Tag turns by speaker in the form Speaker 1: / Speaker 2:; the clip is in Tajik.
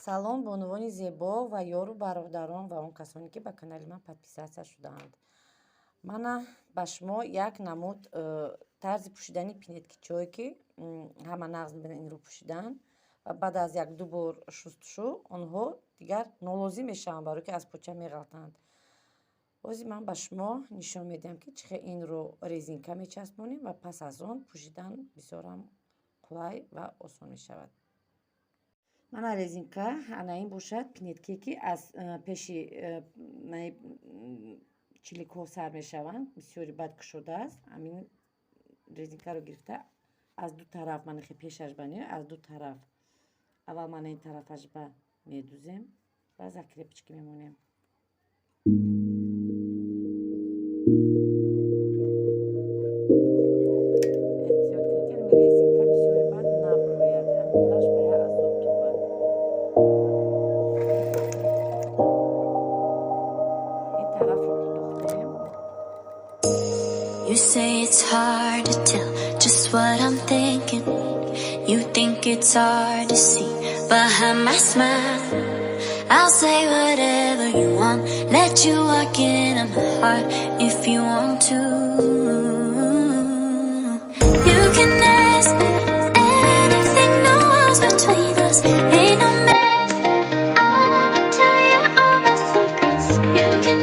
Speaker 1: Салом бонувони зебо ва ёру бародарон ва он касоне, ки ба канали ман подписаться шудаанд. Мана ба шумо як намуд тарзи пӯшидани пинеткичое, ки ҳама нағз мебинанд инро пӯшидан, ва баъд аз як-ду бор шустушӯ онҳо дигар нолозим мешаванд, барое ки аз поча меғалтанд. Ҳозир ман ба шумо нишон медиҳам, ки чӣ хел инро резинка мечаспонем ва пас аз он пӯшидан бисёрам қулай ва осон мешавад. Мана резинка ана ин бошад, пинеткие, ки аз пеши чиликҳо сар мешаванд, бисёри бад кушодааст. Ҳамин резинкаро гирифта, аз ду тараф, мана хе пешаш ба не, аз ду тараф аввал мана ин тарафаш ба медузем ва закрепочки мемонем. Эҳтиёт кунед, ки ҳамин резинка бисёри бад набурӯяд, ҳаминаш ба як азоб тобад. Ин тарафро ки духтем.
Speaker 2: You say it's hard to tell just what I'm thinking. You think it's hard to see behind my smile. I'll say whatever you want, let you walk in on my heart if you want to. You can ask me anything, no walls between us, ain't no mess. I'll tell you all my secrets. You can.